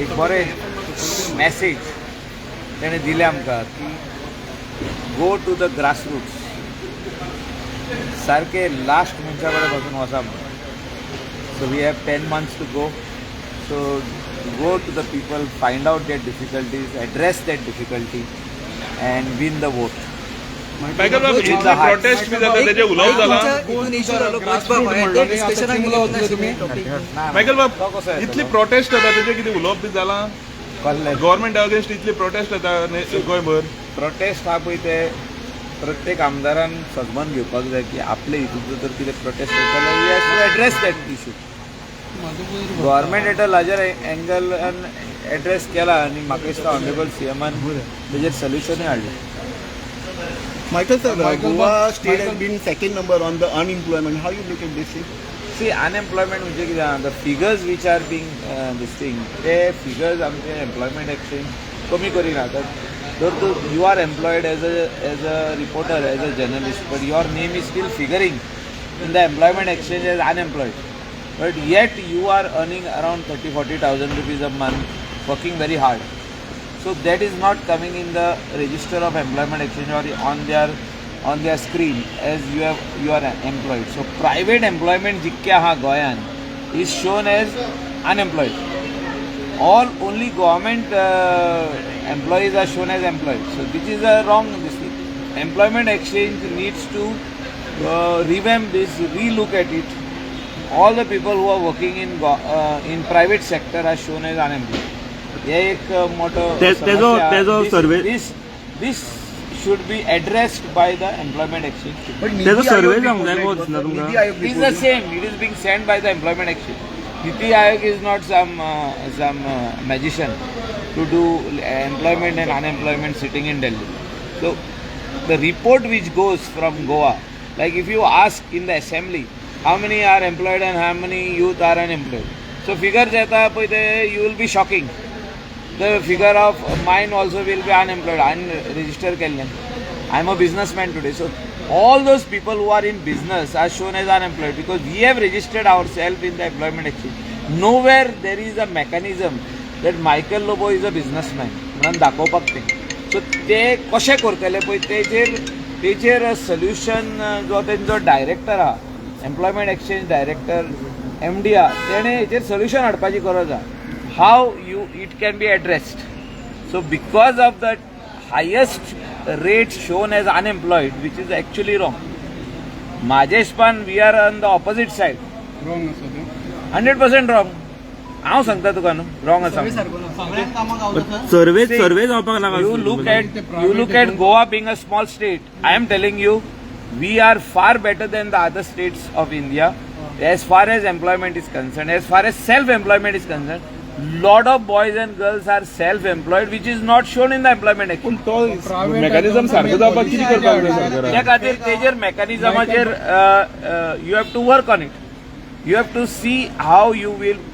एक बरें मॅसेज तेणें दिलें आमकां की go to the grassroots, सारके लास्ट मनशा कडेन पासून वचा म्हणून. So we have 10 months to go, so go to the people, find out their difficulties, address that difficulty and win the vote. Michael बाब, इतले प्रोटेस्ट बी जाता, तेजे उलोवप जाला. इतून इशू जालो पोचपाक, ते डिस्कशनाक तुम्ही. मायकल बाब, तो कसो येतलो? इतली प्रोटेस्ट जाता, तेजे कितें उलोवप बी जाला? कसले? गव्हर्मेंट अगेन्स्ट इतली प्रोटेस्ट जाता गोंयभर. प्रोटेस्ट हा पळय, ते प्रत्येक आमदारान सजमान घेवपाक जाय की आपले हितून जर कितें प्रोटेस्ट करता जाल्यार address that issue. Government at a larger angle address केला आनी म्हाका दिसता ऑनरेबल सीएमान तेजेर सोल्युशनूय हाडलें. Michael sir, Michael Goa state Michael- has been second number on the unemployment. How you look at this thing? C, unemployment म्हणजे कितें आहा, the figures which are being this thing, ते फिगर्स आमचे एम्प्लॉयमेंट एक्सचेंज कमी करिना. तर जर तूं you are employed as a reporter, as a journalist, but your name is still figuring in the employment exchange as unemployed, but yet you are earning around 30-40 thousand rupees a month, working very hard. So that is not coming in the register of employment exchange or on their screen as you are employed. So private employment जितके आहा गोंयान is shown as unemployed. All only government employees are shown as employed. So this is a wrong this thing. Employment exchange needs to revamp this, relook at it. All the people who are working in private sector are shown as unemployed. हे एक मोठो तेजो survey- This should be addressed by the employment exchange. But तेजो Niti survey Aayog जावंक जाय report, गो दिसना right? तुमकां? Niti Aayog It is the report. Same. It is being sent by the employment exchange. Niti Aayog is not some magician to do employment and unemployment sitting in Delhi. So the report which goes from Goa, like if you ask in the assembly how many are employed and how many youth are unemployed, so figures येता पळय ते you will be shocking. The figure of mine also will be unemployed, unregistered केल्ले. I am a businessman today. So all those people who are in business are shown as unemployed because we have registered ourselves in the employment exchange. Nowhere there is a mechanism that Michael Lobo is a businessman म्हणून दाखोवपाक ते. So ते कशें करतले पळय, तेचेर solution जो तेंचो डायरेक्टर आहा, एम्प्लॉयमेंट एक्सचेंज डायरेक्टर, एमडी आहा, तेणें हेचेर सोल्युशन हाडपाची गरज आहा, how you it can be addressed. So because of the highest rate shown as unemployed, which is actually wrong. म्हाजे हिसपान we are on the opposite side. Wrong आसा तें. 100% wrong. हांव सांगता तुका न्हू, रॉंग आसा म्हणून. सगळ्यांक कामां गावता. सर्वे सर्वे जावपाक नाका? You look at Goa being a small state. I am telling you, we are far better than the other states of India as far as employment is concerned, as far as self-employment is concerned. Lot of boys and girls are self-employed, which is not shown in the employment act. पूण तो mechanism सारको जावपाक कितें करपाक जाय सरकारान? त्या खातीर तेजेर मेकॅनिझमाचेर you have to work on it. You have to see how you will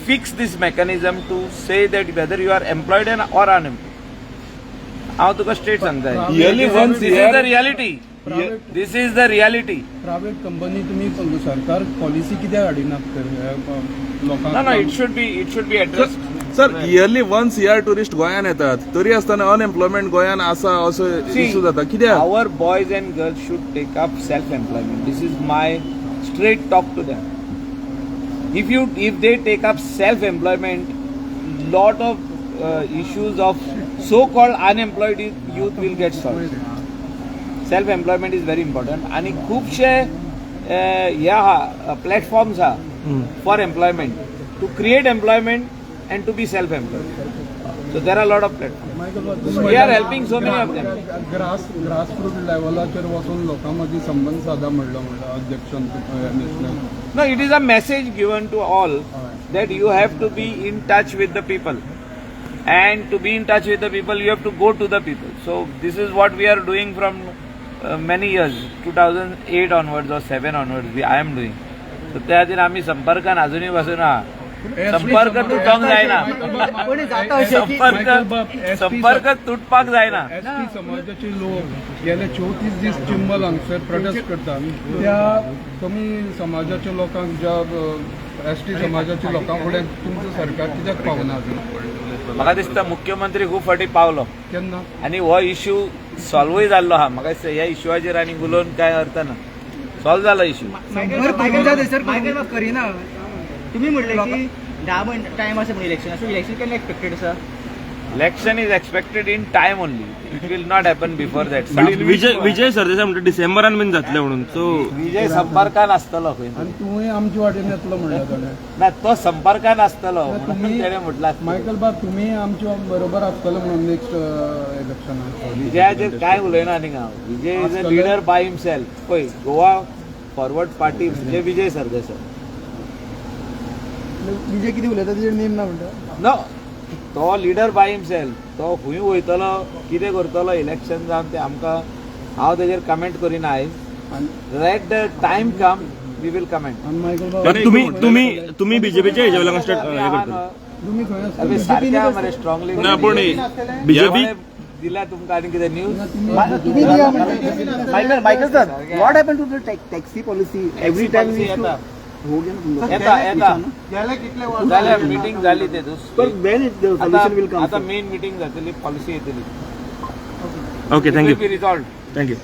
fix this mechanism to say that whether you are employed and or unemployed. हांव तुका स्ट्रेट सांगता. Yearly once This is year- the reality. This is the reality. Private company तुम्ही सरकार policy कित्याक हाडिनात तर ह्या लोकांक? No, it should be addressed. Sir, yearly 1 CR tourist गोंयान येतात, तरी आसतना अनएम्प्लॉयमेंट गोंयान आसा असो इशू जाता, कित्याक? Our boys and girls should take up self-employment. This is my straight talk to them. If they take up self-employment, lot of issues of so-called unemployed youth will get solved. Self-employment is very important. आणि खुबशे हे आहा, platforms आहा for employment, to create employment and to be self employed. So there are lot of platform. We are helping so many of them. Grass root लेवलाचेर वचून लोकां मदीं संबंद सादा म्हणलो अध्यक्षान national. No, it is a message given to all that you have to be in touch with the people. And to be in touch with the people, you have to go to the people. So this is what we are doing from many years, 2008 onwards or 7 onwards, I am doing. So त्या खातीर आमी संपर्कान अजुनूय पासून आहा. संपर्क तुटोंक जायना. पण जाता अशें की संपर्क संपर्क तुटपाक जायना. एसटी समाजाचे लोक गेले 34 दीस चिंबल हांगसर प्रोटेस्ट करता, त्या कमी समाजाच्या लोकांक, ज्या एसटी समाजाच्या लोकां फुडें तुमचें सरकार कित्याक पावना अजून? म्हाका दिसता मुख्यमंत्री खूब फावटी पावलो केन्ना? आनी हो इश्यू सॉल्वूय जाल्लो आहा. म्हाका दिसता ह्या इश्यूचेर आनी उलोवन कांय अर्थ ना. सॉल्व जालो इश्यू. मायकल करिना. तुम्ही म्हटले की 10 म्हयने टायम आसा म्हणून इलेक्शन, सो इलेक्शन केन्ना एक्सपेक्टेड आसा? Election is expected in time only. It will not happen before that. Vijay Vijay Sardesai म्हणटा डिसेंबरान बीन जातले म्हणून, सो विजय संपर्कान आसतलो खंय तरी. आनी तूंय आमचे वाटेन येतलो म्हणलें ताणें. ना, तो संपर्कान आसतलो म्हणून तुम्ही तेणें म्हटलां आसतलें. मायकल बाब, तुमी आमच्या बरोबर आसतले म्हणून नेक्स्ट इलेक्शनाक? विजयाचेर काय उलयना न्ही हांव. Vijay is a leader by himself. पळय, गोवा फॉरवर्ड पार्टी म्हणजे विजय सरदेसाय. विजय किती उलयता तेजेर नेम ना म्हणटा. नो, तो लिडर बाय हिमसेल्फ. तो खंय वयतलो, कितें करतलो इलेक्शन जावन, ते आमकां, हांव तेजेर कमेंट करिना आयज. Let the time come, we will comment. आनी मायकल बाब, तुम्ही तुम्ही तुम्ही बीजेपीच्या हेज्या वयल्यान स्टार्ट हे करतले? तुमी खंय आसतले? सारखे आहा मरे स्ट्रॉंगली. ना, पूण बीजेपी दिला तुमकां आनी कितें न्यूज? तुम्ही दिया म्हणटा. Michael, Michael sir, what happen to the taxi policy? Every time येता. हो गया ना तुमचं? येता येता. जाल्या मिटींग जाली ते. But when it the solution will come? आता मेन मिटींग जातली, पॉलिसी येतली. Okay, thank you. Be resolve. Thank you.